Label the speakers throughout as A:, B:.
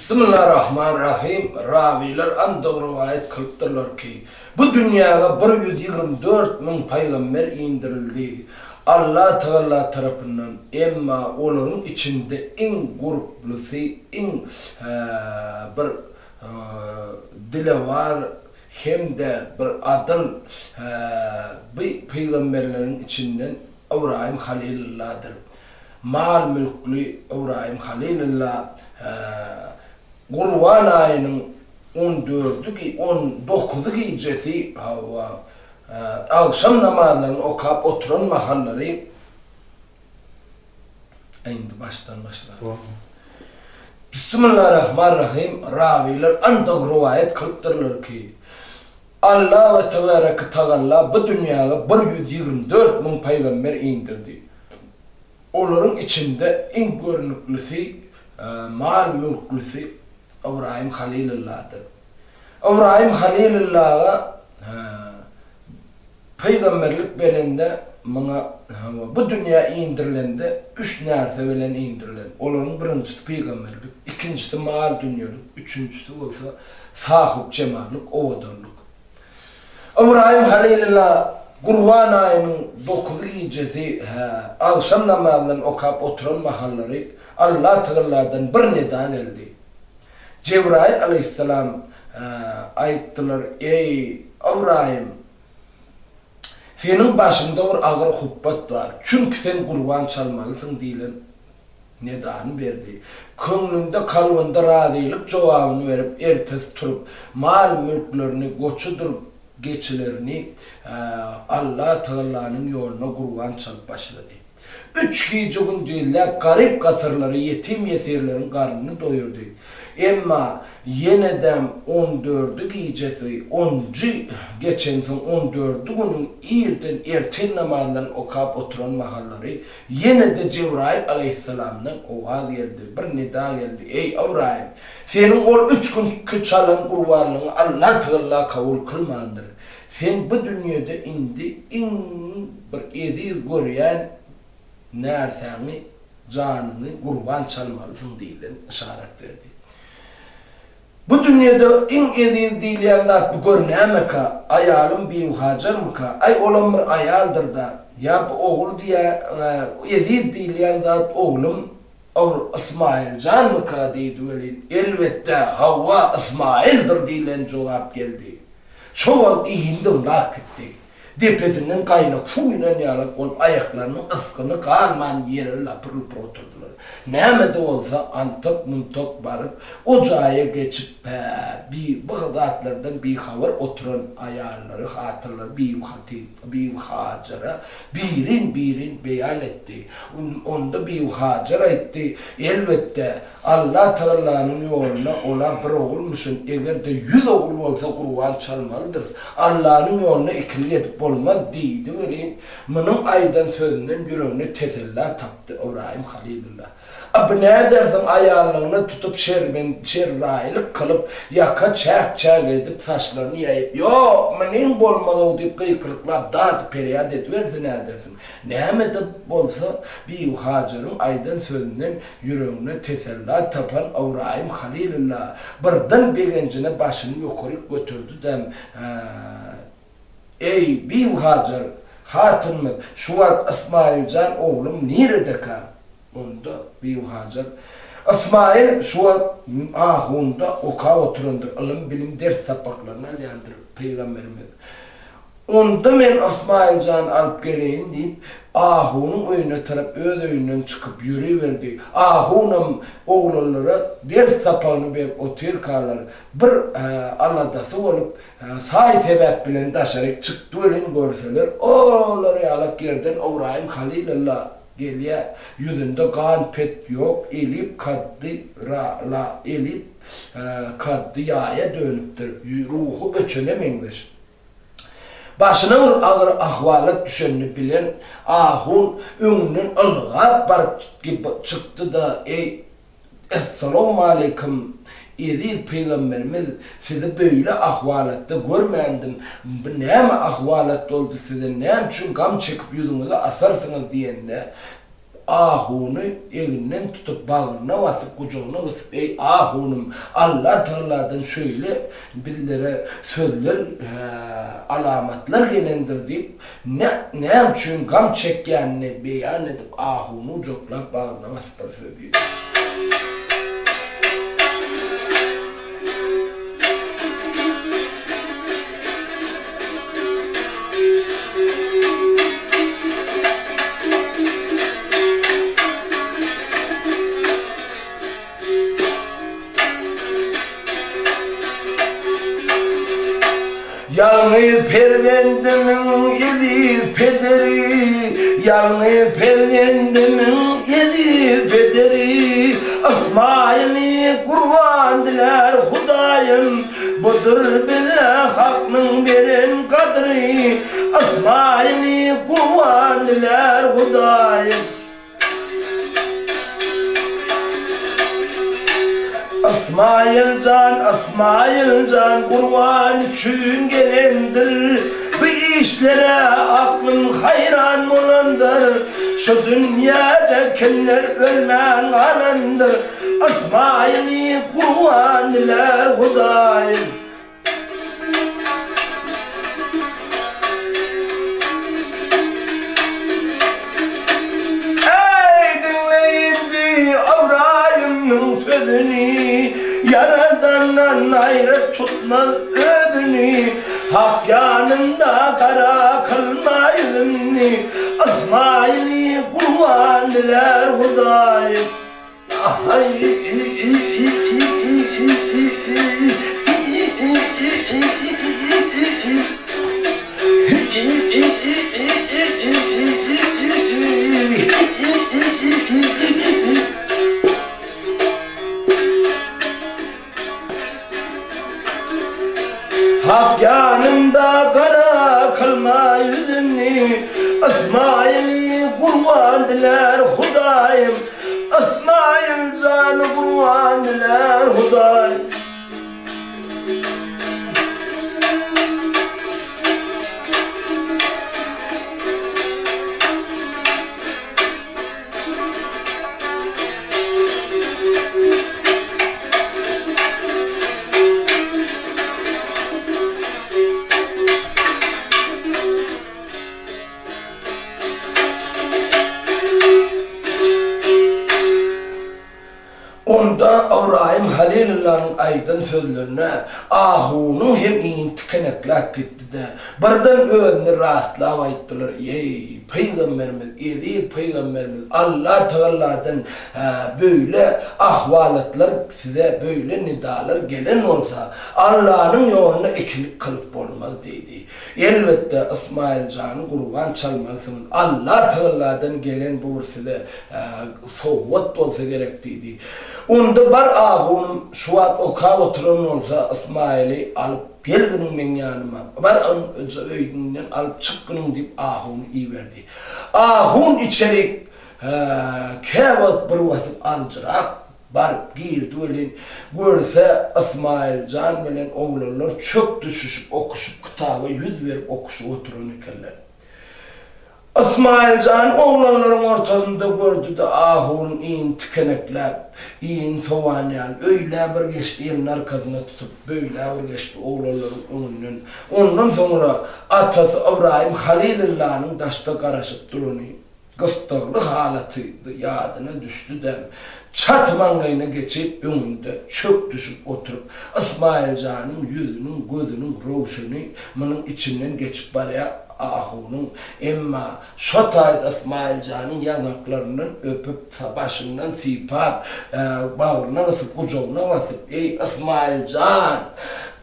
A: Bismillah-Rahman Rahym, Rawylar andag rowaýat kylypdyrlar ki, bu dünýäge 124 müň paýgamber indirildi, Alla Tagala tarapyndan, emma olaryň içinde iň gurplysy, iň bir dilewar hem-de bir adyl bu pygamberleriň içinden Ybraýym Halylylladyr. Mal-mülkli Ybraýym Halylylla Gurban aýynyň on dördi, on dokuzy gijesi, hawa, agşam namazlaryny okap oturan mahallary, indi başdan başla. Bismillarahmanrahym, rawylar andag rowaýat kylypdyrlar ki, Alla we Tebareki Tagalla bu dünýäge 124 müň pygamber indirdi. Olaryň içinde iň görnüklisi, mal-mülklüsi Ybraýym Halylylladyr. Ybraýym Halylyllaga pygamberlik berende muňa bu dünýä indirilende üç närse bilen indirilen. Olaryň birinjisi pygamberlik, ikinjisi mal-dünýelik, üçünjisi bolsa sahypjemallyk, owadanlyk. Ybraýym Halylylla Gurban aýynyň dokuzy gijesi, hä, agşam namazyndan okap oturan mahallary Alla Tagaladan bir nida geldi. Jebraýyl alaýhyssalam, hä, aýtdylar, Eý, Ybraýym! Seniň başyňda bir agyr hupbat bar. Çünki sen gurban çalmalysyň diýlen Nedany berdi. Köňlünde, kalbynda razylyk jogabyny berip, ertesi turup, mal-mülklerini, goçudyr geçilerini Alla Tagalanyň ýoluna gurban çalyp başlady. Üç gije-gündizläp garyp-gasarlary, ýetim-ýesirleriň garnyny doýurdy. Emma ýenedem on dördi gijesi, onunjy geçensoň on dördi günüň irden ertir namazlaryny okap oturan mahallary Ýene-de Jebraýyl alaýhyssalamdan owaz geldi, bir nida geldi, Eý, Ybraýym! Seniň ol üç günki çalan gurbanlygyňy Alla Tagala kabul kylmandyr. Sen bu dünýede indi iň bir eziz görýän närsäňi, janyňy gurban çalmalysyň diýlen yşarat berdi. Bu dünýede iň eziz diýilýän zat bu gör nämeka, aýalym Bibihajarmyka, aý olam bir aýaldyr-da, ýa bu ogul diýä, eziz diýilýän zat oglum Ysmaýyl janmyka diýdi welin, elbetde, hawa, Ysmaýyldyr diýlen jogap geldi. Şo wagt iýindi ylgap gitdi. Depesinden gaýnak suw inen ýalak bolup aýaklarynyň ysgyny galman ýere lapyr-lupur oturdylar. Näme-de bolsa antak-muntak baryp, o jaýa geçip, hä, bi, bu zatlardan bihabar oturan aýallary, hatynlary Bibihaty, Bibihajara birin-birin beýan etdi. Onda Bibihajar aýtdy, Elbetde, Alla Tagalanyň ýoluna ola bir ogulmyşyn, eger-de ýüz ogul bolsa gurban çalmalydyrys. Allanyň ýoluna ikilik edip bolmaz diýdi welin, munuň aýdan sözünden ýüregine tesella tapdy Ybraýym Halylylla. A bu nädersiň aýallygyna tutup şerben şerraýlyk kylyp, ýaka çäk-çäk edip saçlaryny ýaýyp, Ýok, munyň bolmaz-ow diýip gykylyklap dady-perýat ediberse nädersiň. Näme-de bolsa, Bibi Hajaryň aýdan sözünden Ýüreginde tesella tapan Ybraýym Halylylla birden begenjine başyny ýokaryk göterdi-de, Eý, Bibi Hajar, hatynymyz, şu wagt Ysmaýyl jan oglum niredeka? Onda Bibi Hajar, Ysmaýyl şu wagt ahunda okap oturandyr, ylym-bilim ders sapaklaryny alýandyr, pygamberimiz. Onda men Ysmaýyl jany alyp geleýin diýip, ahunyň öýüne tarap öz öýünden çykyp ýöriberdi. Ahunam oglanlara ders sapagyny berip otyrkalar, bir aladasy bolup, saý-sebäp bilen daşaryk çykdy welin görseler, olar ýalak ýerden Ybraýym Halylylla gelýär. Ýüzünde gan-pet ýok, elip kaddy ra la elip kaddy ýaýa dönüpdir, ruhy öçene meňzeş. Başyna bir agyr ahwalat düşenini bilen ahun öňünden ylgap baryp çykdy-da, Eý, essalawmaleýkim, eziz pygamberimiz, sizi beýle ahwalatda görmändim, bu näme ahwalat boldy size, näme üçin gam çekip ýüzüňizi asarsyňyz diýende, Ahuny eginden tutup, bagryna basyp, gujagyna gysyp, Eý, ahunym, Allatagaladan şeýle bizlere sözler, alamatlar gelendir diýip, näme üçin gam çekýänini beýan edip, ahuny gujaklap, bagryna basyp bir söz diýdi. Ýalňyz perzendimiň eziz pederi, Ýalňyz perzendimiň eziz pederi, Ysmaýyly gurban dilär Hudaýym, Budur bize Haknyň beren gadry, Ysmaýyly gurban dilär Hudaýym. Ysmaýyl jan, Ysmaýyl jan gurban üçin gelendir, Bu işlere aklym haýran bolandyr, Şu dünýäde kimler ölmän galandyr, Ysmaýyly gurban dilär Hudaýym. Eý, diňle indi Ybraýymyň sözüni, Ýaradandan aýra tutmaz özüni, Hak ýanynda gara kylma ýüzüni, Ysmaýyly gurban dilär Hudaýym. Hak ýanynda gara kylma ýüzüni, Ysmaýyly gurban dilär Hudaýym, Ysmaýyl jany gurban dilär Hudaýym. Onda Ybraýym Halylullanyň aýdan sözlerine ahunyň hem ini tikenekläp gitdi-de, birden özüni rastlap aýtdylar, Eý, pygamberimiz, eziz pygamberimiz, Allatagaladan beýle ahwalatlar size, beýle nidalar gelen bolsa, Allanyň ýolunda ikilik kylyp bolmaz diýdi. Elbetde, Ysmaýyl jany gurban çalmalysyňyz. Allatagaladan gelen bu bir size sowgat bolsa gerek diýdi. Onda bar ahunym şu wagt okap oturan bolsa, Ysmaýyly alyp gelginiň meň ýanyma, bar öýünden alyp çykgynyň diýip ahuny iberdi. Ahun içerik käwagt bir basyp aljyrap baryp girdi welin, görse Ysmaýyl jan bilen oglanlar çök düşüşip okuşyp kitaba ýüz berip okuşyp oturan ekenler. Ysmaýyl jany oglanlaryň ortasynda gördi-de, ahuryň ini tikenekläp, ini sowan ýaly, öýlä bir geçdi, elini arkasyna tutup, beýlä bir geçdi oglanlaryň öňünden. Ondan soňra atasy Ybraýym Halylyllanyň daşda garaşyp durany, gyssagly halaty ýadyna düşdi-de, çat maňlaýyna geçip, öňünde çök düşüp oturyp, Ysmaýyl janyň ýüzüniň, gözüniň röwşeni munuň içinden geçip barýar ahunyň, emma şo taýda Ysmaýyl janyň ýaňaklaryndan öpüp, başyndan sypap, bagryna gysyp, gujagyna basyp, Eý, Ysmaýyl jan,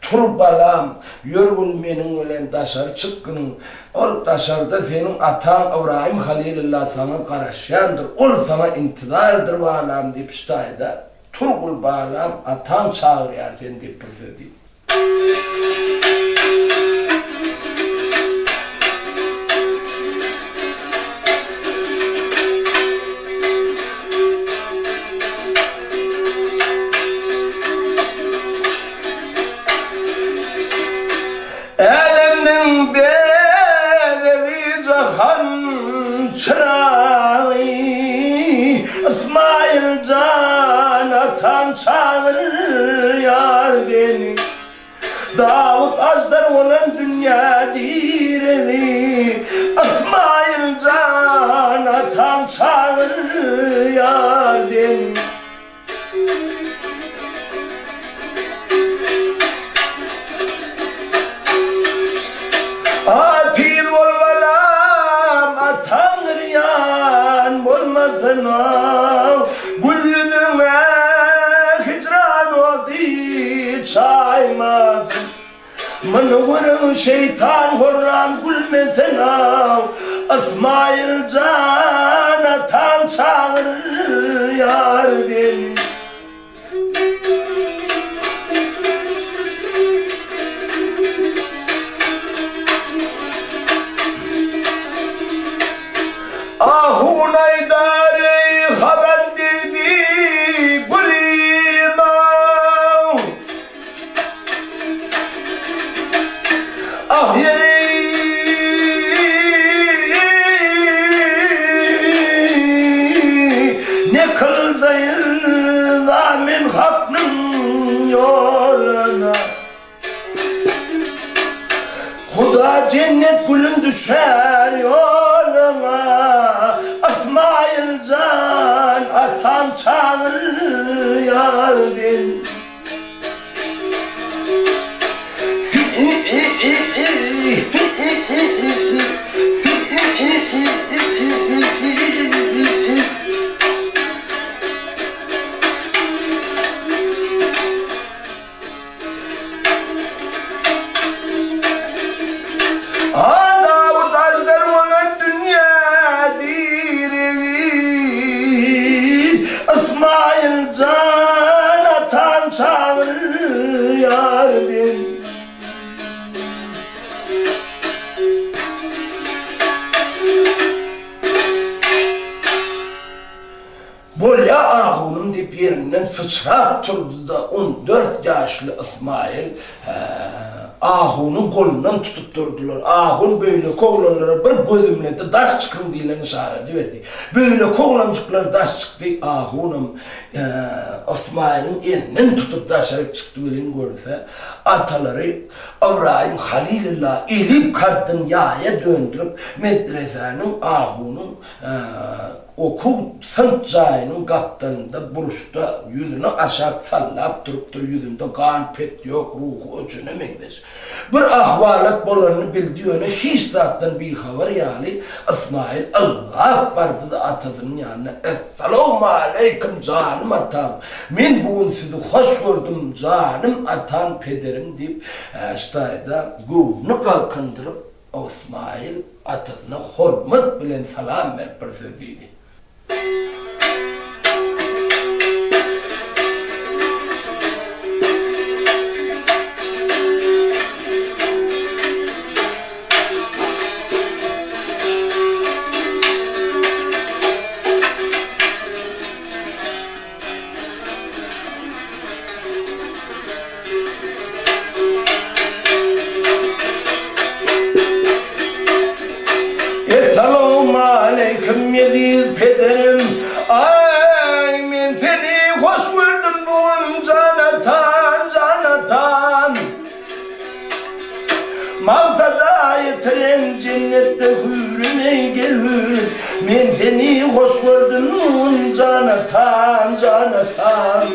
A: tur balam, ýörgün meniň bilen daşary çykgynyň, Ol daşarda seniň ataň Ybraýym Halylylla saňa garaşýandyr, ol saňa intizardyr balam diýip şu taýda Turgul balam ataň çagyrýar seni diýip bir söz diýdi. Älemniň bezegi jahan çyragy. çagyrýar seni. A tiz bol balam, ataň yrýan bolmasyn-ow, Gül ýüzüňe hijran ody çaýmasyn. Muny görüň şeýtan horram gülmesene-ow, Ysmaýyl jan ataň çagyrýar seni. Ahun aýdar eý habar degdi gülüm-ow. Ah ýeri ne kyldaýyn zamin haknyň ýoluna Huda jennet gülün düşär ýoluňa Ysmaýyl jan atam çagyrýar seni. Dawut aždar bolan dünýä diregi, Ysmaýyl jan atam çagyrýar meni. Bolýa ahunym diýip ýerinden syçrap turdy-da, on dört ýaşly Ysmaýyl ahunyň golundan tutup durdular. Ahun beýleki oglanlara bir gözümledi, daş çykyň diýlen yşarady berdi. Beýleki oglanjyklar daş çykdy, ahunam Ysmaýylyň elinden tutup daşaryk çykdy welin görse, atalary Ybraýym Halylylla elip kaddyny ýaýa döndürip, medresäniň ahunyň Okuw synp jaýynyň gapdalynda burçda ýüzüni aşak sallap durupdyr, ýüzünde gan-pet ýok, ruhy öçene meňzeş. Bir ahwalat bolanyny bildi, ýöne hiç zatdan bihabar ýaly Ysmaýyl ylgap bardy-da atasynyň ýanyna, Essalawmaleýkim, janym atam! Men bu gün sizi hoş gördüm, janym atam, pederim diýip, şu taýda göwnüni galkyndyryp, Ysmaýyl atasyna hormat bilen salam berip bir söz diýdi. Essalawmaleýkim eziz pederim Aý men seni hoş gördüm bu gün jan atam jan atam Maksada ýetiren jennetde hüwrüne gel hüwrüm Men seni hoş gördüm bu gün jan atam jan atam.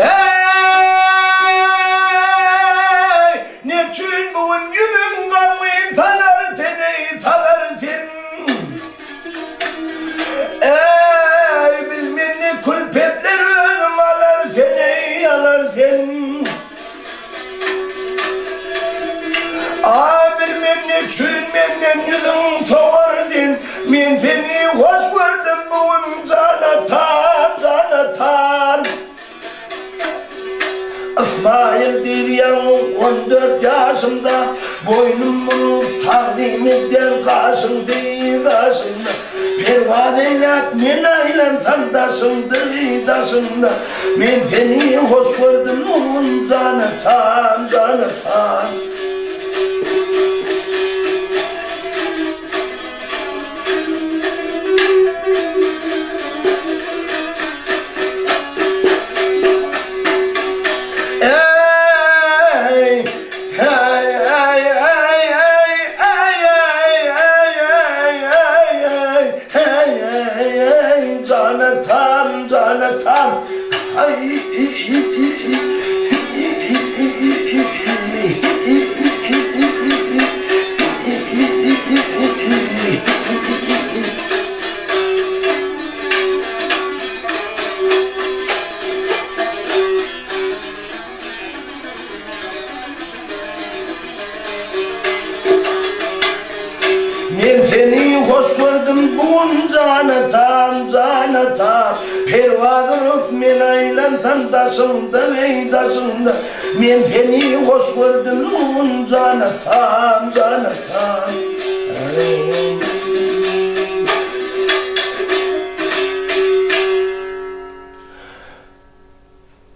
A: Eý, neçün bu gün ýüzüň gamgyn salar sen, eý, salar sen. Eý, bil meni külpetler özüň alar sen, eý, alar sen. Aý, bil men neçün menden ýüzüň sowar sen, Men seni hoş gördüm bu gün jan atam, jan atam. Ysmaýyl diýr ýaňy on dört ýaşymda, Boýnum burup tagzym edýän gaşyňdy, gaşyňda. Perwaz eýläp men aýlansam daşyňdy, daşyňda. Men seni hoş gördüm bu gün jan atam, jan atam. Jan atam, jan atam. Men seni hoş gördüm bu gün jan atam, jan atam. Perwaz urup men aýlansam daşyňda, eý daşyňda. Men seni hoş gördüm bu gün jan atam, jan atam.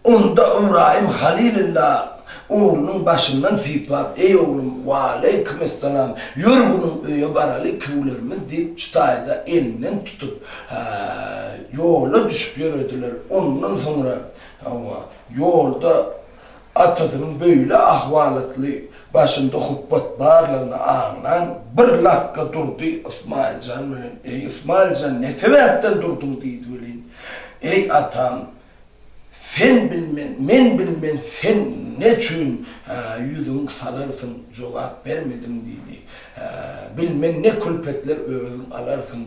A: Onda Ybraýym Halylylla oglunyň başyndan sypap, Eý oglum, waleýkimessalam, ýör günüň öýe baraly ikewlerimiz diýip, şu taýda elinden tutup, ýola düşüp ýörediler. Ondan soňra, hawa, ýolda atasynyň beýle ahwalatly başynda hupbat barlygyny aňlan, bir lakga durdy Ysmaýyl jan bilen, Eý, Ysmaýyl jan, ne sebäpden durduň diýdi welin, Eý, atam, Sen bilmen, men bilmen sen neçün ýüzüň salarsyň, jogap bermediň diýdi. Bilmen ne külpetler özüň alarsyň.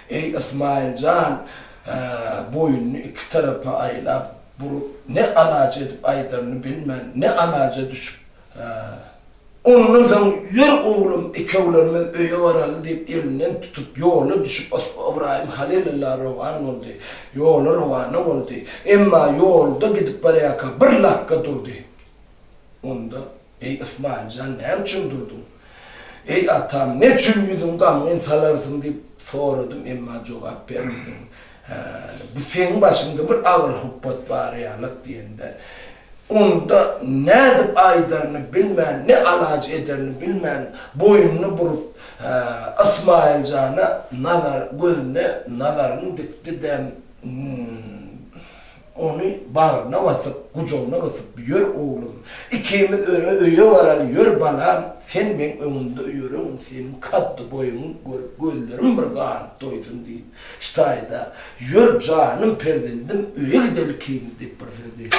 A: Eý, Ysmaýyl jan, boýnuny iki tarapa aýlap, burup, ne alaç edip aýdaryny bilmän, ne alaja düşüp, Ondan soň, Ýör, oglum, ikewlerimiz öýe baraly diýip, elinden tutup, ýola düşüp, Ybraýym Halylylla rowan boldy. Ýola rowana boldy. Emma ýolda gidip barýarka bir lakga durdy. Onda, Eý, Ysmaýyl jan, näme üçin durduň? Eý, atam, neçün ýüzüňi gamgyn salarsyň diýip soradym, emma jogap bermediň. Hä, bu seň başyňda bir agyr hupbat bar ýalyk diýende, Onda nädip aýdaryny bilmän, ne alaç ederini bilmän, boýnuny burup, Ysmaýyl jana nazar, gözüne nazaryny dikdi-de, ony bagryna basyp, gujagyna gysyp, Ýör, oglum, ikimiz öre öýe baraly, ýör, balam, sen meň öňümde ýöregin, seniň kaddy-boýuňy görüp, gözlerim bir ganyp doýsun diýip, Ştaýda, Ýör, janym perzendim, öýe gideli ikimiz diýip bir sözi.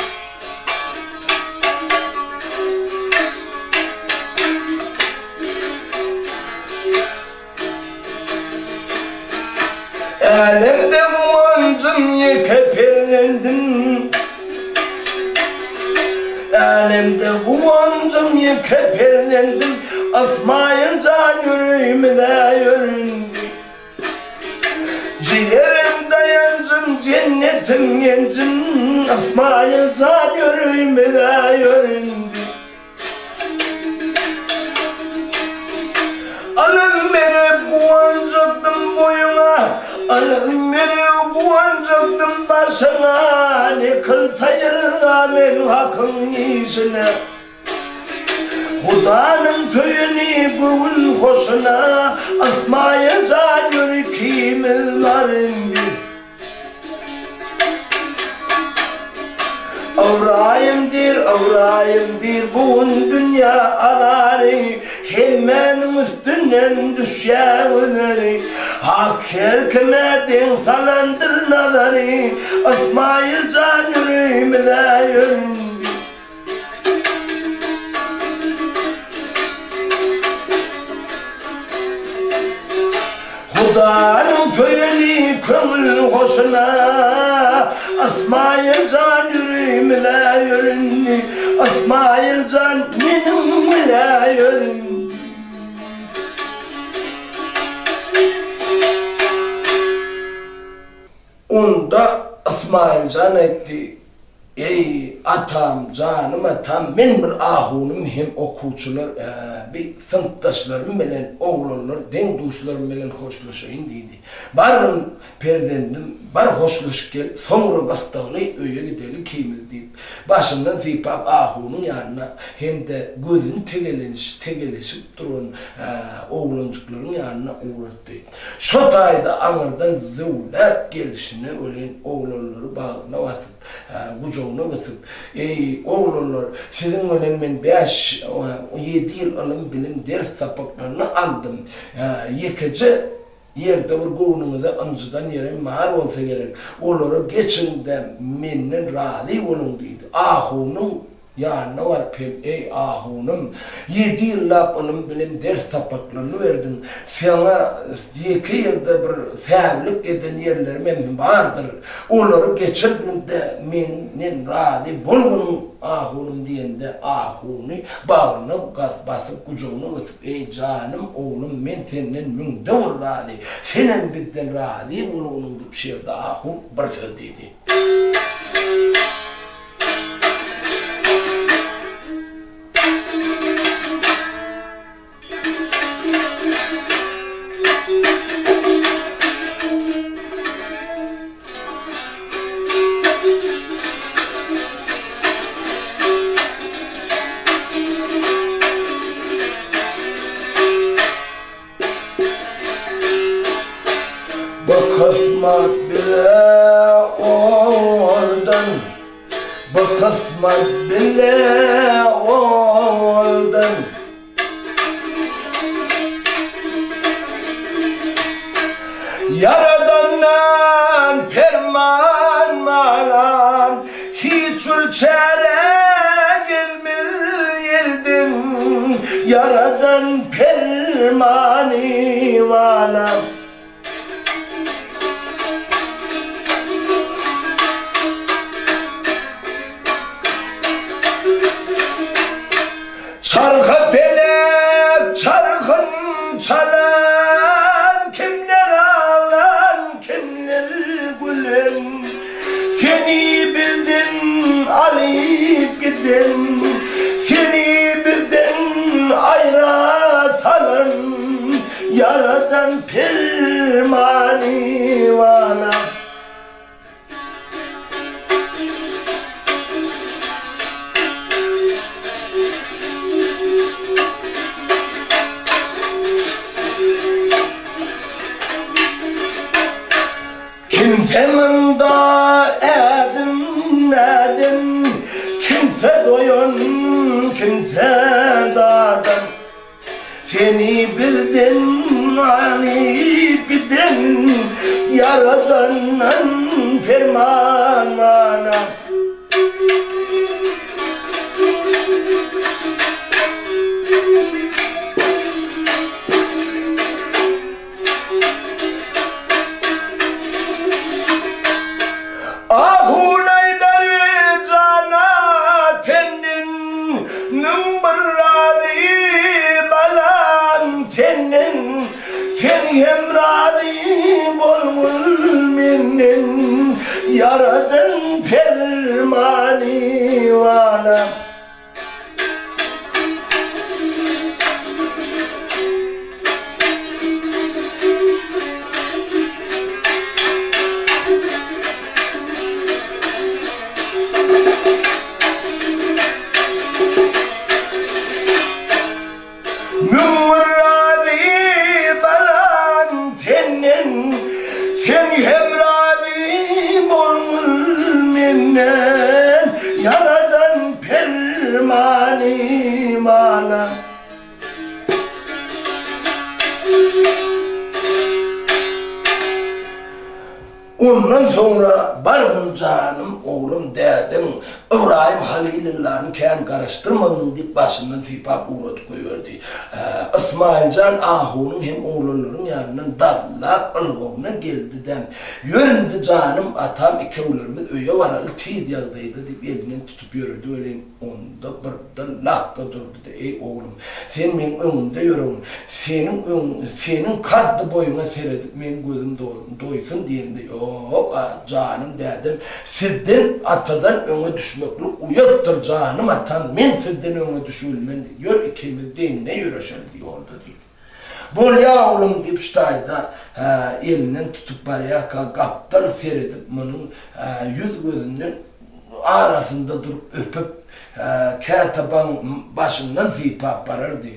A: Älemde guwanjym ýeke perzendim. Älemde guwanjym ýeke perzendim. Ysmaýyl jan ýüregimize ýöründi. Jigerim daýanjym jennetim genjim Ysmaýyl jan ýüregimize ýöründi. Alyň berip guwanjakdym boýuňa, Alyň berip guwanjakdym başyňa, Ne kylsa yrza men Hakyň işine. Hudanyň söýeni göwün hoşuna, Ysmaýyl jan ýör ikimiz bar indi. Ybraýym diýr, Ybraýym diýr, bu gün dünýä azary, Hemmäniň üstünden düşýär gözeri. Hak her kime deň salandyr nazary, Ysmaýyl jan ýüregimize ýöründi. Hudanyň söýeni köňül hoşuna, Ysmaýyl jan ýüregimize ýöründi, Ysmaýyl jan meniň bile ýöründi. Onda Ysmaýyl jan aýtdy, Eý, atam, janym atam, men bir ahunym hem okuwçylar, bi synpdaşlarym bilen, oglanlar, deň-duşlarym bilen hoşlaşaýyn diýdi. Bargyn, perzendim, bar hoşlaşyp gel, soňra gyssagly öýe gideli ikimiz diýip, başyndan sypap ahunyň ýanyna hem-de gözüni tegeleniş, tegeleşip duran oglanjyklaryň ýanyna ugratdy. Şo taýda aňyrdan zöwläp gelşine welin oglanlary bagryna basyp, gujagyna gysyp, Eý, oglanlar, siziň bilen men bäş, ýedi ýyl ylym-bilim ders sapaklaryny aldym. Ýekeje. Ýerde bir göwnüňize ynjydan ýerem bar bolsa gerek. Olary geçiň-de, menden razy boluň diýdi. Ahunyň ýanyna baryp hem, Eý, ahunym, ýedi ýyllap ylym-bilim ders sapaklaryny berdiň. Saňa ýeke ýerde bir säwlik eden ýerlerim hem bardyr. Olary geçirgin-de, menden razy bolgun, ahunym diýende, ahuny bagryna basyp, gujagyna gysyp, Eý, janym oglum, men senden müňde bir razy, senem bizden razy bolgunyň diýip, şu ýerde ahun bir söz diýdi. Bu kysmat bile oldan, Bu kysmat bile oldan. Ýaradandan perman alan, Hiç bir çäre gelmez elden, Ýaradan permany balam. Çarhy pelek çarhyn çalan, Kimler aglan, kimler gülen, Seni bizden alyp giden, Seni bizden aýra salan, Ýaradan permany bala. Kimse munda ädim-ädim, Kimse doýan, kimse dadan. Seni bizden alyp giden Ýaradandan perman bana. Ahun aýdar jana tenden, 1001 razy balam senden, Sen hem razy bolgul menden, Ýaradan permany balam. 1001 razy balam senden, Sen hem razy bolgul menden, Ýaradan permany bala. Ondan soňra bargyn janym oglum dädeň Ybraýym Halylyllany kän garaşdyrmagyn diýip başyndan sypap ugradyp goýberdi. Ysmaýyljan ahunyň hem oglanlaryň ýanyndan dallap ylgawyna geldi-de, Ýör indi janym atam ikewlerimiz öýe baraly tiz ýagdaýda diýip elinden tutup ýöredi welin, onda birden lakga durdy-da, Eý oglum, sen meň öňümde ýöregin, seniň öň, seniň kaddy boýuňa seredip meň gözüm doýsun diýende, Ýok-a, janym dädem, sizden atadan öňe düşmeklik uýatdyr, janym atam, men sizden öňe düşübilmen, ýör ikimiz deňine ýöreşeli ýolda diýdi. Bolýa oglum diýip şu taýda elinden tutup barýarka gapdal seredip munuň ýüz-gözünden arasynda durup öpüp, käte başyndan sypap barardy.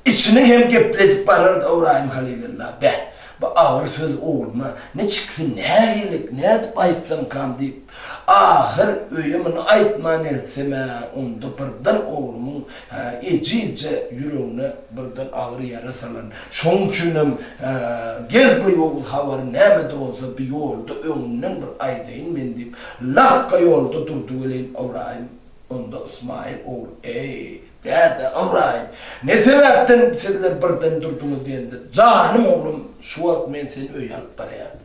A: Içini hem gepledip barardy Ybraýym Halylylla. Beh! Bu agyr söz ogluma niçiksi, nähili, nädip aýtsamkam diýip, ahyr öýe muny aýtman eltsem-ä, onda birden oglumyň ejizje ýüregine birden agyr ýara salan. Şonuň üçinem, gel bu ýowuz habary näme-de bolsa bir ýolda öňünden bir aýdaýyn men diýip, lakga ýolda durdy welin, Ybraýym onda Ysmaýyl ogly, Eý, däde, Ybraýym, ne sebäpden sizler birden durduňyz diýende, Janym oglum, şu wagt men seni öýe alyp barýan.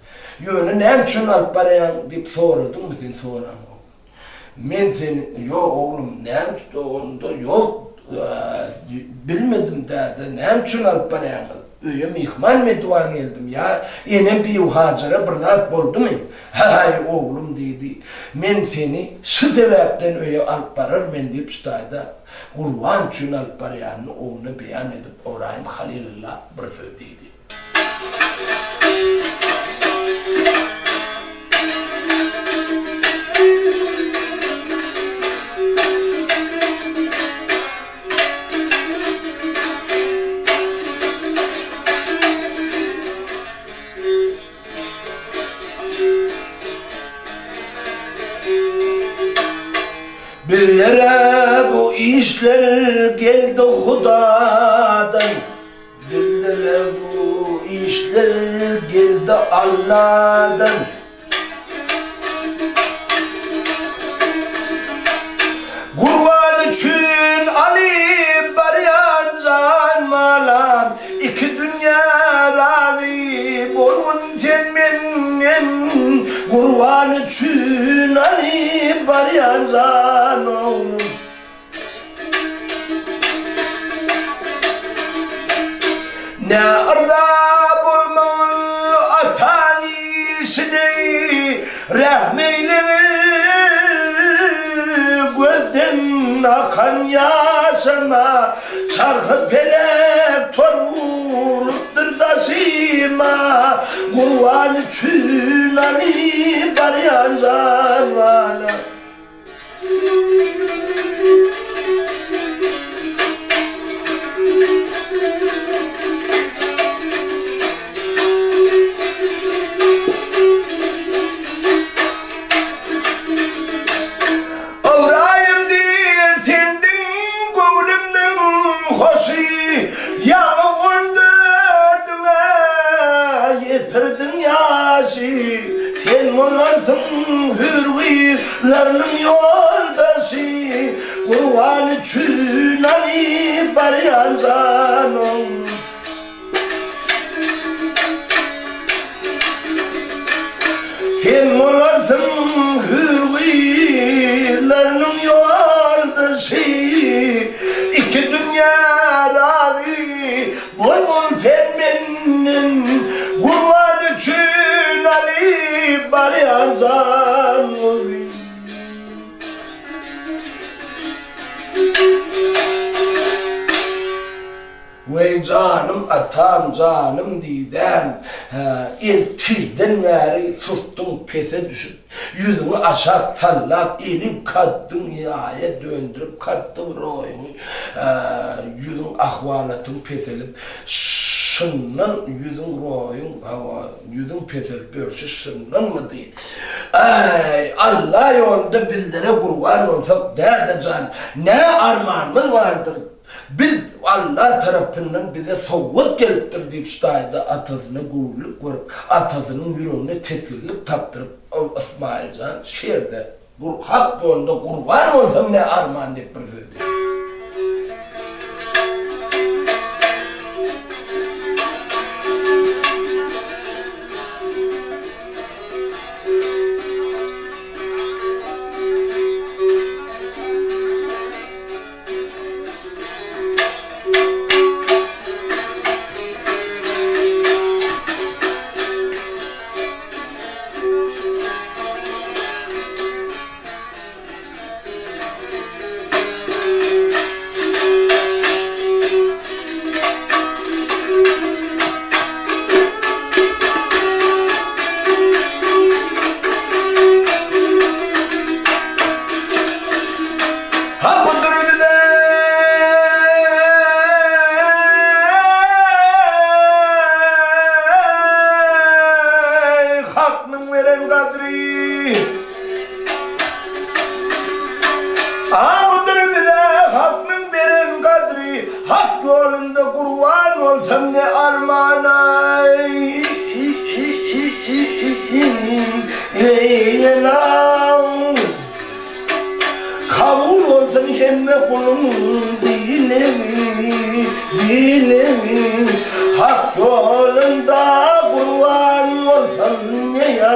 A: Ýöne näme üçin alyp barýaň diýip soradyňmy sen, soraňok. Men seni, ýok oglum, näme üçin, onda ýok, bilmedim däde, näme üçin alyp barýaňyz? Öýe myhman mediwan geldim, ýa enem Bibi Hajara bir zat boldumy? Häý, oglum diýdi, men seni şu sebäpden öýe alyp barar men diýip şu taýda Gurban üçin alyp barýanyny ogluna beýan edip Ybraýym Halylylla bir söz diýdi. Bizlere bu işler geldi Hudadan. Bizlere bu işler geldi Alladan. Gurban üçin alyp barýan jan malam, Iki dünýä razy bolgun sen menden. Gurban üçin alyp barýan jan oglum. Nä yrza bolmagyl ataň işine, Rähm eýlegil gözden akan ýaşyma, Çarhy pelek tor urupdyr daşyma, Gurban üçin alyp barýan jan balam. Ybraýym diýr sendiň göwnümniň hoşy, Ýaňy on dördüňe ýetirdiň ýaşy. Sen bolarsyň hüýr gyzlarynyň ýoldaşy, Gurban üçin alyp barýan janym. Sen bolarsyň hüýr gyzlarynyň ýoldaşy, Iki dünýä razy Bolgun sen menden Gurban üçin alyp barýan janymy. Weý janym atam janym diýdäm, hä, ertirden bäri susduň pese düşüp, ýüzüňi aşak sallap, eli kaddyň ýaýa döndürip kaddy bir oýuňy, ýüzüň ahwalatyň peselip, şundan ýüzüň roýuň, hawa, ýüzüň peselip ýörşi şundanmydy? Äý, Alla ýolunda bizlere gurban bolsak, däde jan, nä armanymyz bardyr? Biz Alla tarapyndan bize sowgat gelipdir diýip şu taýda atasyna göwünlik berip, atasynyň ýüregine tesginlik tapdyryp, ol Ysmaýyl jan şu ýerde Hak ýolunda gurban bolsam ne arman diýip bir söz diýdi.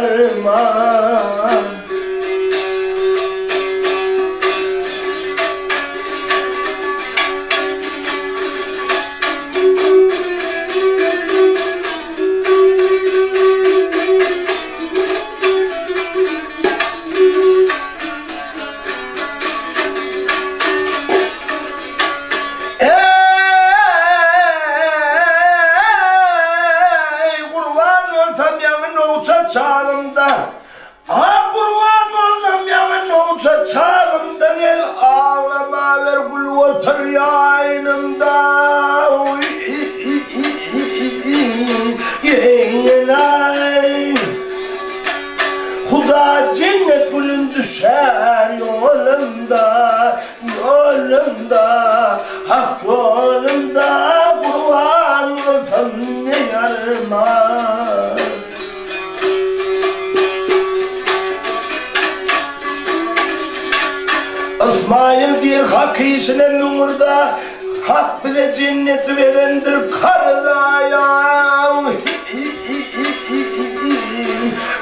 A: arman. Eý, gurban bolsam ýaňy nowça çagymda, A gurban bolsam ýaňy nowça çagymda gel aglamawer gülüp otur ýaýnymda. Huda jennet gülün düşär ýolumda, Ýolumda, Hak ýolunda gurban bolsam ne arman. Ysmaýyl diýr Hak işine müňürde, Hak bize jenneti berendir karza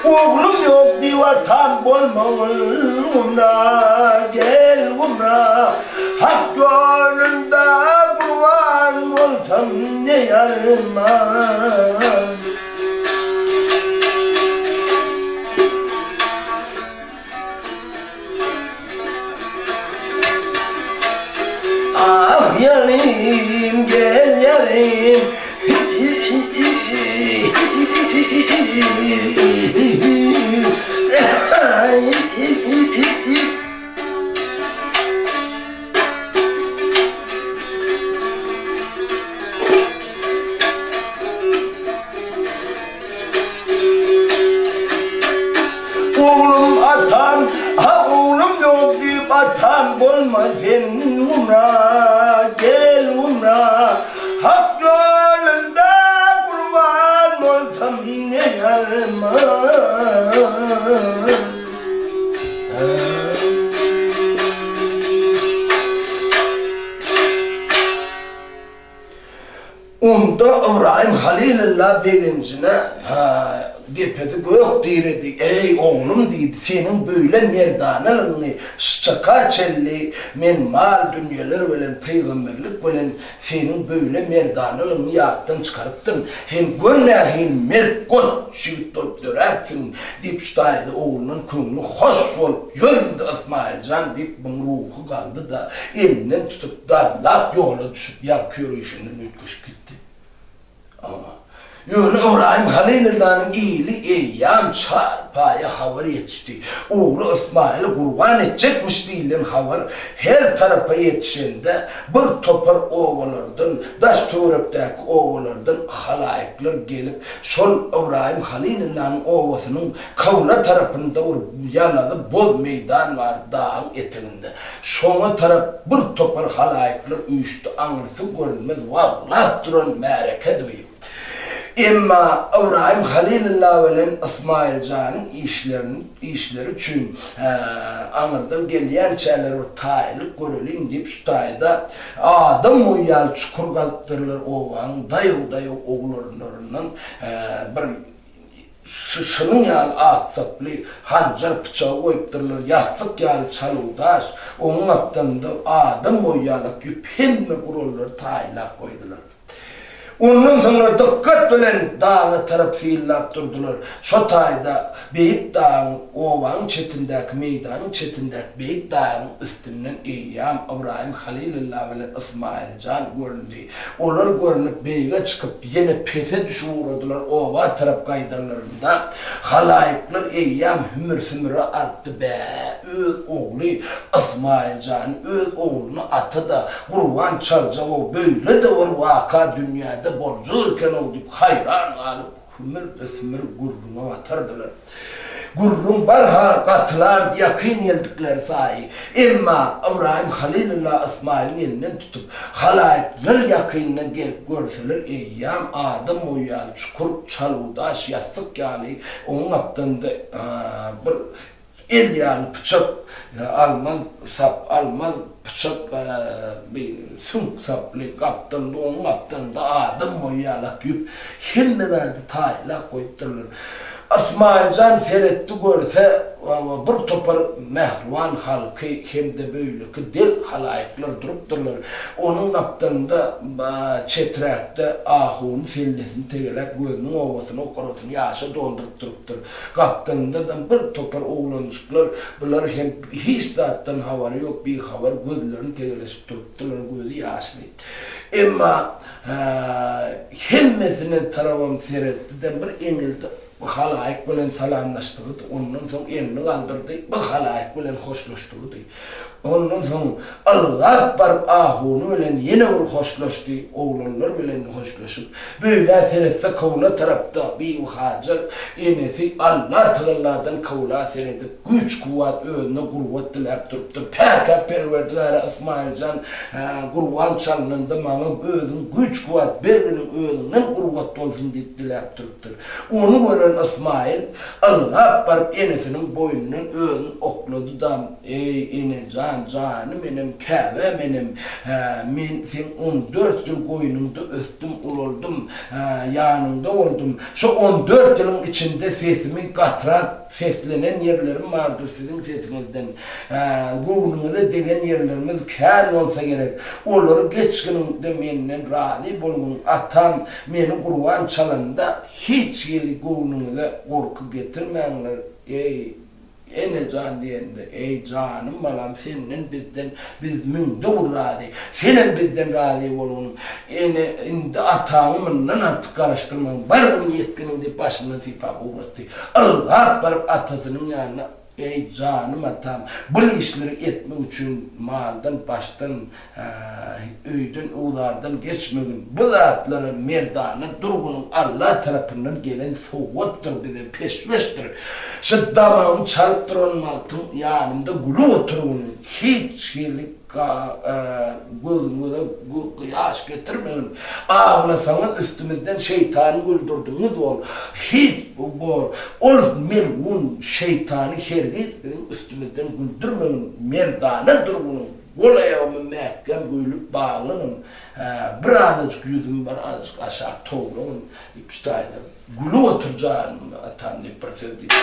A: Oglum ýok diýip atam bolmagyn gumra gel gumra Hak ýolunda gurban bolsam ne arman. Ah ýarym gel ýarym Oglum atam, ha oglum ýok diýip atam bolma sen gumra, gel gumra, Hak ýolunda gurban bolsam ne arman. Onda Ybraýym Halylylla begenjine, ha, depesi gök diredi, Eý, oglum, diýdi, seniň beýle merdanalygyňy şçaka çenli men mal-dünýeler bilen, pygamberlik bilen seniň beýle merdanalygyňy ýatdan çykarypdyryn. Sen gör nähili mert goç ýigit bolup döräpsiň, diýip, şu taýda oglundan köňli hoş bolup, Ýördi Ysmaýyl jan, diýip, muň ruhy galdy-da, elinden tutup, Dallap ýola düşüp ýaňky ýörişinden üýtgeşik gitdi. Awa. Ýöne Ybraýym Halylyllanyň ili eýýäm çar paýa habar ýetişdi. Ogly Ysmaýyly gurban etjekmiş diýlen habar her tarapa ýetişende bir topar obalardan, daş-töwerekdäki obalardan halaýyklar gelip şol Ybraýym Halylyllanyň obasynyň kybla tarapynda bir ýalazy boz meýdan bar dagyň eteginde. Şoňa tarap bir topar halaýyklar üýşdi, aňyrsy görünmez waglap duran märekedigi. Emma Ybraýym Halylylla bilen Ysmaýyl janyň işlerini, işleri üçin, hä, aňyrdan gelýänçäler bir taýlyk göreliň diýip, şu taýda adam boýy ýaly çukur gazypdyrlar, obanyň daýaw-daýaw oglanlaryndan, hä, bir Şunuň ýaly ak saply hanjar pyçagy goýupdyrlar, ýassyk ýaly çaluw daş, onuň gapdalynda adam boýy ýalak ýüp, hemme gurallary taýynlap goýdular. Ondan soňra dykgat bilen daga tarap synlap durdular. Şo taýda beýik dagyň, obanyň çetindäki meýdanyň çetindäki beýik dagyň üstünden eýýäm Ybraýym Halylylla bilen Ysmaýyl jan göründi. Olar görnüp beýige çykyp, ýene pese düşüp ugradylar, oba tarap gaýdanlarynda, halaýyklar eýýäm hümür-sümüre artdy, Bä, öz ogly Ysmaýyl jany öz ogluny ata-da gurban çaljag-ow, beýle-de bir waka dünýäde boljak eken-ow diýip haýran galyp, hümür-de-sümür gürrüňe batardylar. Gürrüň barha gatylardy ýakyn geldikleri saýy. Emma Ybraýym Halylylla Ysmaýylyň elinden tutup, halaýyklar ýakyndan gelip görseler eýýäm adam boýy ýaly çukur, çaluw daş ýassyk ýaly onuň gapdalynda bir El ýaly pyçak, almaz sap, almaz pyçak bi süňk saply gapdalda, onuň gapdalynda adam boýy ýalak ýüp, hemme zady taýynlap goýupdyrlar. Ysmaýyljan seretdi görse, bir topar mähriban halky hem-de beýleki del halaýyklar durupdyrlar. Onuň gapdalynda çeträkde ahuny sellesini tegeläp gözüniň owasyny, okarasyny ýaşa dolduryp durupdyr. Gapdalynda-da bir topar oglanjyklar, bular hem hiç zatdan habary ýok, bihabar gözlerini tegeleşip durupdyrlar, gözi ýaşly. Emma hemmesine tarabam seretdi-de, bir eňildi, bu halaýyk bilen salamlaşdygydy, ondan soň elini galdyrdy, bu halaýyk bilen hoşlaşdygydy. Ondan soň ylgap baryp ahuny bilen ýene bir hoşlaşdy, oglanlar bilen hoşlaşyp, beýlä seretse kybla tarapda Bibi Hajar enesi Allatagalladan kybla seredip, güýç-kuwwat özüne gurbat diläp durupdyr. Päkä Perwerdigara Ysmaýyljan gurban çalnanda maňa özüň güýç-kuwwat berginiň özüňden gurbat bolsun diýip diläp durupdyr. Ony gören Ysmaýyl ylgap baryp enesiniň boýnundan özüni oklady-da, Eý, ene jan, janym enem, käbäm enem, hä, men seň on dört ýyl goýnuňda ösdüm, ulaldym, hä, ýanyňda boldum. Şo on dört ýylyň içinde sesimi gatyrak seslenen ýerlerim bardyr siziň sesiňizden, hä, göwnüňize degen ýerlerimiz kän bolsa gerek. Olary geçginiňde menden razy bolgun, atam meni gurban çalanda hiç hili göwnüňize gorky getirmäňler, eý, Ene jan diýende, Eý, janym balam, senden bizden biz müňde bir razy. Senem bizden razy bolgun. Ene, indi ataňy mundan artyk garaşdyrmagyn, bargyn ýetginiň diýip başyndan sypap ugratdy. Ylgap baryp atasynyň ýanyna, Eý, janym atam, bul işleri etmek üçin maldan, başdan, Öýden-öwzardan geçmegin. Bu zatlara merdana durgunyň Alla tarapyndan gelen sowgatdyr, bize peşgeşdir. Şu damagymy çalyp duran wagtyň ýanymda gülüp oturgyn, hiç hili gözüňize ýaş getirmegin. Aglasaňyz üstümizden şeýtany güldürdiňiz bol. Hiç bor. Ol melgun şeýtany hergiz biziň üstümizden güldürmegin, merdana durgunyň. Gol-aýagymy mäkäm güýlüp baglagyn, hä, birazajyk ýüzümi birazajyk aşak towlagyn diýip, şu taýda gülüp otur janym atam diýip bir söz diýdi.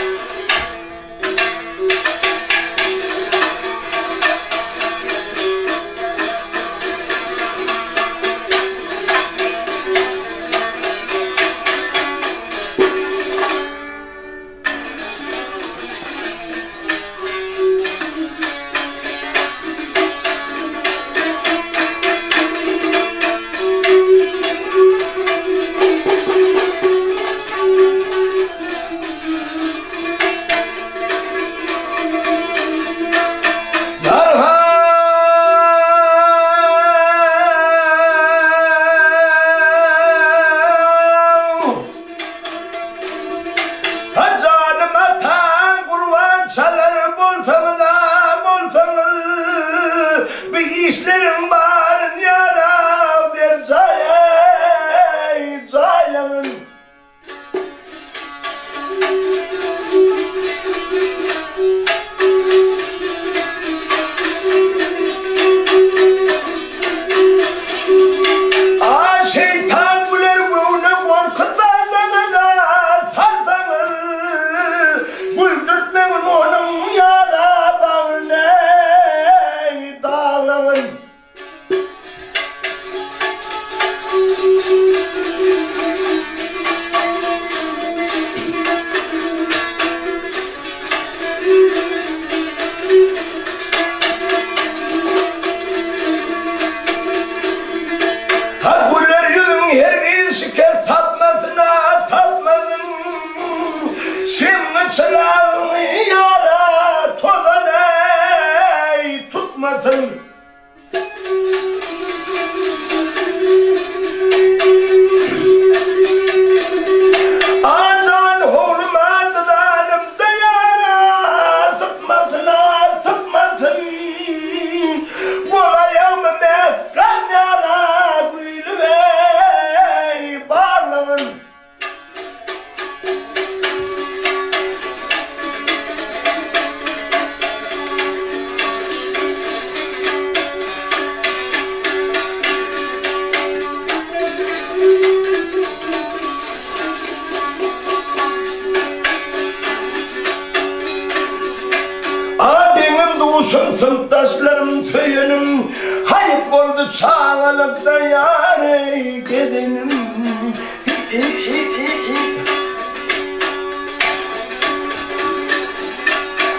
A: Deň-duşum, synpdaşlarym, söýenim, Haýp boldy çagalykda ýar-eý gezenim.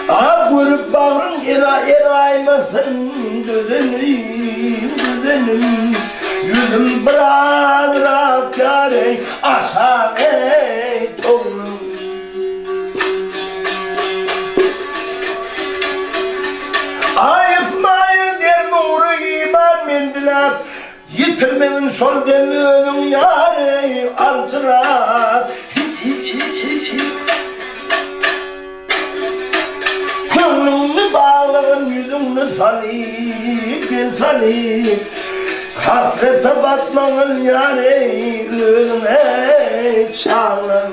A: A görüp bagryň eraýmasyn dözenim, dözenim. Ýüzüm birazrak ýar-eý aşak eý towlam. Aý Ysmaýyl der nury iman men diläp, Ýitirmegin şol dem özüň ýar-eý aljyrap. Köňlüňni baglagyn ýüzüňni salyp, gel salyp, Hasrete batmagyn ýar-eý özüň-eý çaglan.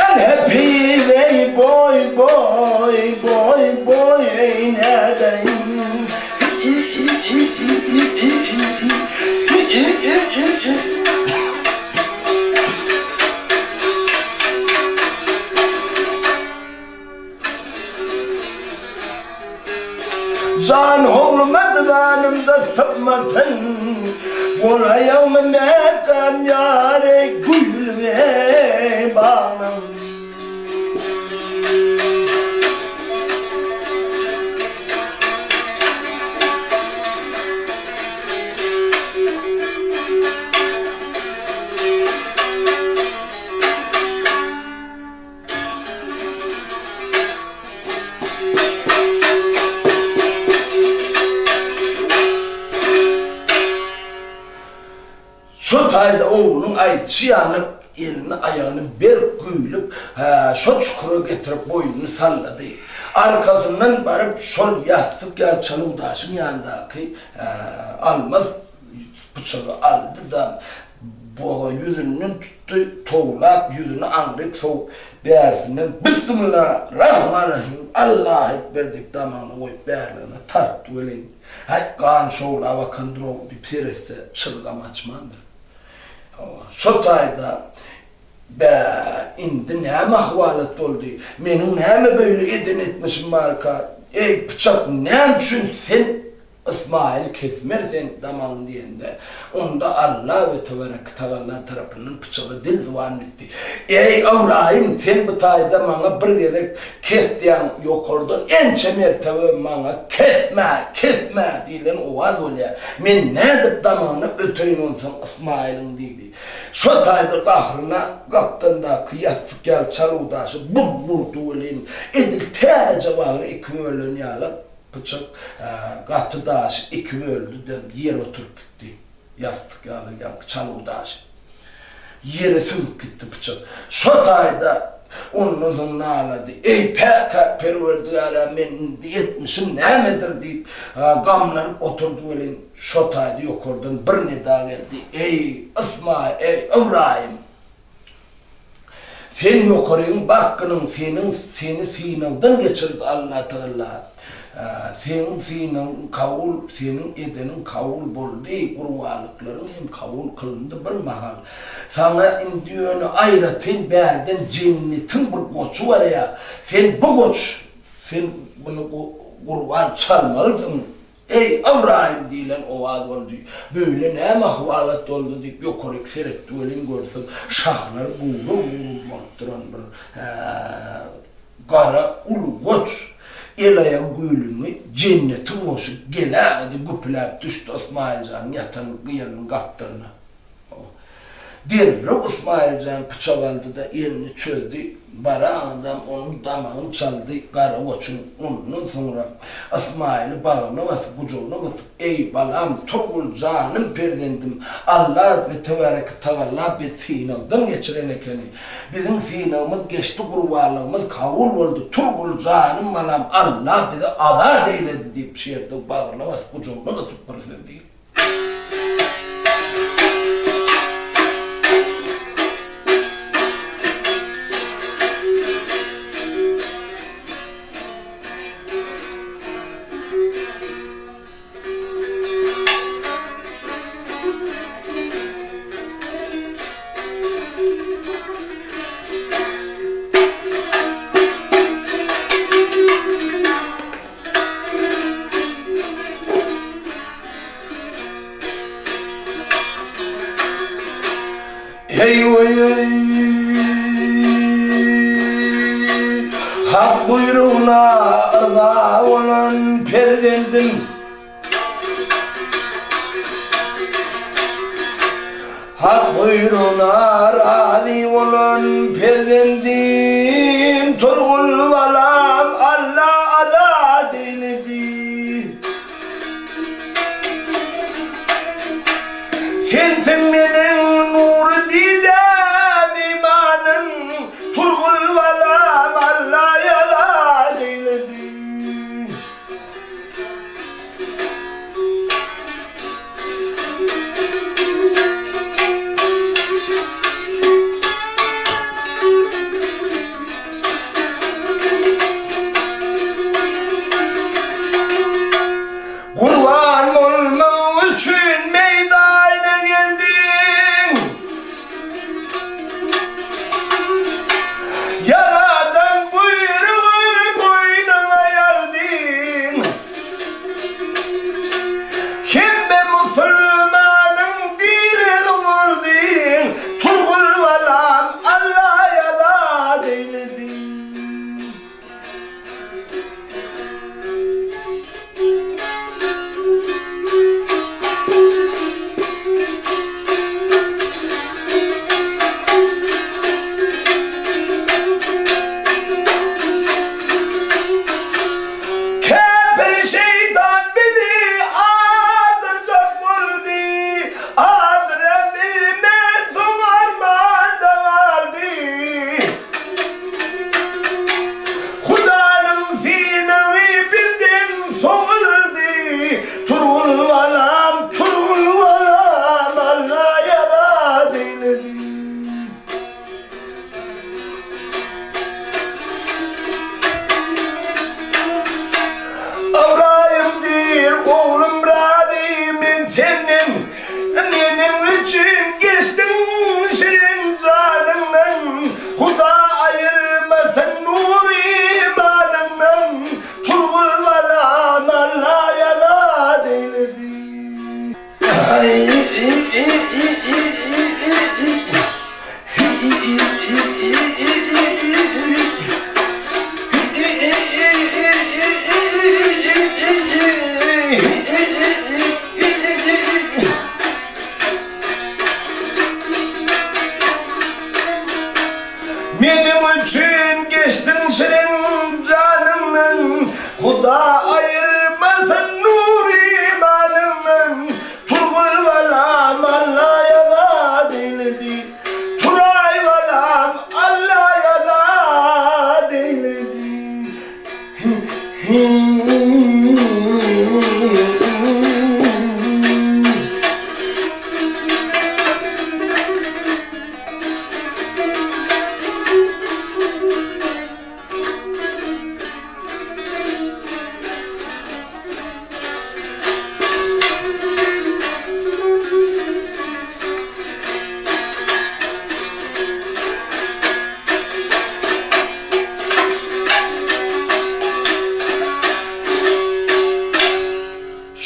A: El hepiz ey boy boy boy boy ey nädeýin. Jan howluma dyzanymda sypmasyn, Gol-aýagmy mäkäm ýary gülüme baglan. Şo taýda oglunyň aýdyşy ýaly elini aýagyny berk güýlüp, şo çukura getirip boýnuny sallady. Arkasyndan baryp şol ýassyk ýaly çaluwdaşyň ýanyndaky almaz Pyçagy aldy-da, boga ýüzünden tutdy, towlap, ýüzüni aňryk sowup, bärisinden Bismilla, Rahman Rahym, Allahu Ekber diýip damagyna goýup bärligine tartdy welin, Häý, gan şowlap akandyr-ow diýip seretse, çyzgam açmandyr. Hawa, şo taýda, Bä, indi näme ahwalat boldy? Meniň näme beýle eden etmişim barka? Eý, pyçak, näme üçin sen Ysmaýyl kesmer seň damagyňy diýende, onda Alla we Tebarek Tagalla tarapyndan pyçaga dil-zyban bitdi. Eý, Ybraýym, sen bu taýda maňa bir gezek kes diýýäň, ýokardan ençe mertebe maňa kesme, kesme diýlen owaz bolýar. Men nädip damagyna öteýin onsoň Ysmaýylyň diýdi. Şo taýda gahryna gapdandaky ýassyk ýaly çaluwdaşy bir urdy welin, edil täzeje bagry iki bölünen ýaly, Pyçak gaty daşy iki böldi-de, ýere oturyp gitdi. Ýassyk ýaly ýaňky çaluw daşy. Ýere sümüp gitdi pyçak. Şo taýda ondan soň nalady. Eý, päk-päk Perwerdigär-ä, men indi etmişim nämedir diýip, gamlanyp oturdy welin, şo taýda ýokardan bir nida geldi, Eý, Ysmaýyl, eý, Ybraýym! Sen ýokaryň bakgynyň seniň seni synagdan geçirdi Allatagalla seň synagyň kabul seniň edeniň kabul boldy gurbanlyklaryň hem kabul kylyndy bir mahal saňa indi ýöne aýratyn bärden jennetiň bir goçy barýa sen bu goç sen muny gurban çalmalysyň Eý, Ybraýym! diýlen owaz boldy. Beýle näme ahwalat boldy diýip, ýokaryk seretdi welin, görse, şahlary guwra-guwra bolup duran bir gara uly goç, el-aýagy güýlüngi jennetiň goşy gelägedi, güpüläp düşdi Ysmaýyljanyň ýatan ýeriniň gapdalyna. Derrew Ysmaýyljan pyçak aldy-da, elini çözdi. Baranam onuň damagyny çaldy, gara goçuň. Ondan soňra Ysmaýyly bagryna basyp, gujagyna gysyp, Eý, balam, Turgul, janym perzendim, Alla we Tebareki Tagalla bizi synagdan geçiren ekeni. Biziň synagymyz geçdi, gurbanlygymyz kabul boldy. Turgul, janym balam, Alla bizi azat eýledi diýip, şu ýerde bagryna basyp, gujagyna gysyp bir söz diýdi. Heý weý-eý! Hak buýrugyna yrza bolan perzendim. Hak buýrugyna razy bolan perzendim Turgul balam Alla azat eýledi. Sensiň meniň nury didäm imanym Turgul balam Alla azat eýledi. Gurban bolmak üçin meýdana geldiň. Ýaradan buýrugyny boýnuňa ýazdyň. Hemme musulmanyň diregi boldyň. Turgul balam Alla ýazat eýledi. Käpir şeýtan bizi azdyrjak boldy, azdyra bilmän soň armanda galdy. Hudanyň synagy bizden sowuldy, Turgul balam, Turgul balam, Alla ýarat eýledi. Ybraýym diýr, oglum razy men senden, Meniň üçin geçdiň şirin janyňdan, Huda aýyrmasyn nur imanyňdan, Turgul balam Alla ýazat eýledi. Meniň üçin geçdiň şirin janyňdan, Huda aýyrmasyn nur imanyňdan, Turgul balam Alla ýazat eýledi, Turaý balam Alla ýazat eýledi.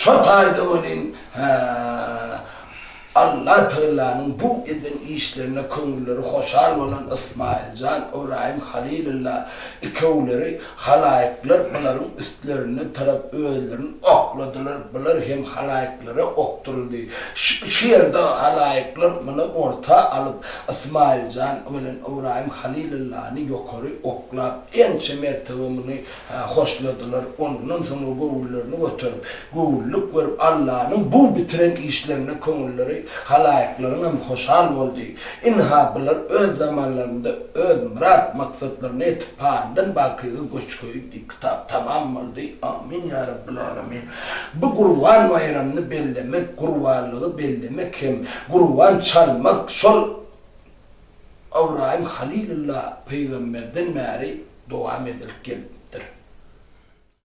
A: Şo taýda welin, hä, Allah Tagalanyň bu eden işlerine köňülleri hoşal bolan Ysmaýyl jan, Ybraýym Halylylla ikewleri halaýyklar bularyň üstlerine tarap özlerini okladylar, bular hem halaýyklara okduryldy. Şu ýerde halaýyklar muny orta alyp, Ysmaýyl jan bilen Ybraýym Halylyllany ýokary oklap, ençe mertebe muny hoşladylar. Ondan soňra göwünlerini göterip, göwünlik berip, Allanyň bu bitiren işlerine köňülleri halaýyklaryň hem hoşal boldy. Ynha, bular öz zamanlarynda öz myrat-maksatlaryna ýetip, panydan bakyga göç-göýüp diýip kitap tamam boldy. Amin ýa Rabbil Alemin. Bu Gurban baýramyny bellemek, gurbanlygy bellemek hem gurban çalmak şol Ybraýym Halylylla pygamberden bäri dowam edilip gelip.